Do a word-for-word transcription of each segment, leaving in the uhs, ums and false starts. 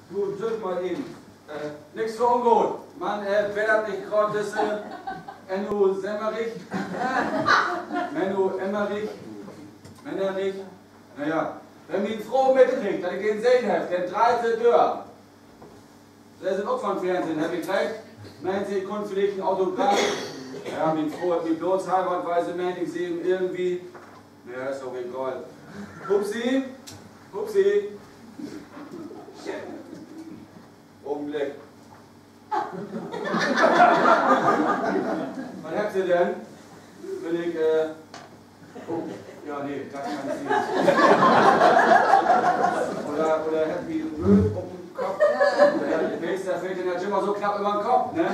Du, tüt mal even. Äh, nix för ungoot. Man, äh, weer dat nich graad düsse Enno Semmerich? Menno Emmerich? Mennerich? Na ja, wenn mien Fro mitkriggt, dat ik den sehn heff, denn dreiht se dör. Se sünd ok von Fernsehen, heff ik recht? Meent se, ik kunn villicht en Autogramm? Ja, mien Fro hett mi blots heiraadt, wiel se meent, ik seh em irgendwie. Na ja, is doch egal. Hupsi, Hupsi. Ogenblick. Wat hebbt Se denn? Bün ik, äh, oh, ja, nee, dat kann ik nich. Oder, oder hett mi en Mööd op'n Kopp? Ja, de Meester fehlt denn ja jümmer so knapp ümmer 'n Kopp, ne?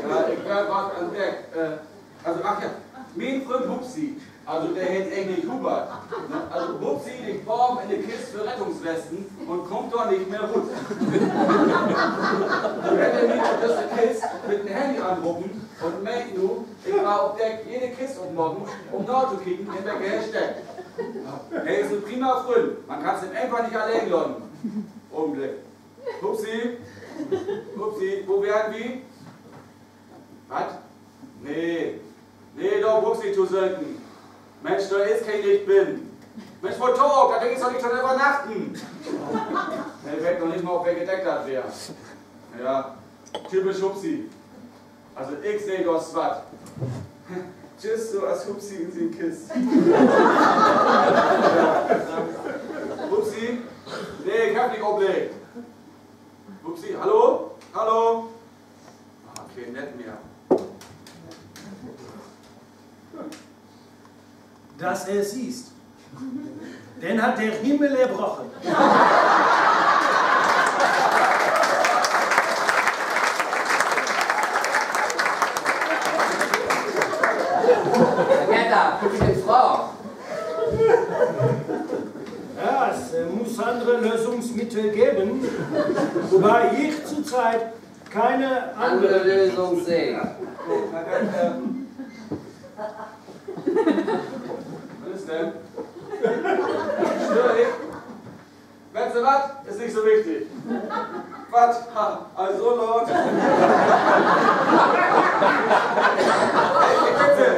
Ja, ik weer wat an Deck. Äh, also, ach ja, mien Fründ Hupsi, also de heet egentlich Hubert, ne? Also, Hupsi liggt baven in de Kist för Rettungswesten un kummt dor nich mehr rut. Nu hett he mi ut düsse Kist mit en Handy anropen un meent nu, ik warr op Deck jede Kist opmaken, üm natokieken, in welke he steckt. He is en prima Fründ, man kann em eenfach nich alleen laten. Ogenblick. Hupsi, Hupsi, wo weren wi? Wat? Nee. Nee, dor bruukst nich to söken. Mensch, dor is keen Licht binnen. Mensch, wo denn? Dat Ding is doch nich to'n Övernachten. He weet noch nich mal, op welke Deck dat weer. Ja, typisch Hupsi. Also, ik seh dor swatt. Jüst so as Hupsi in sien Kist. Hupsi? Nee, ik heff nich opleggt. Hupsi, hallo? Hallo? Ah, keen Nett mehr. Dass er's siehst. Den hat der Himmel erbrochen. Herr Hedder, gute Frau. Ja, es, äh, muss andere Lösungsmittel geben, wobei ich zurzeit keine andere Lösung sehe. Wat is denn? Stör ik? Weetst du wat? Is nich so wichtig. Wat? Ha, also, Lord. Ey, ik bitte.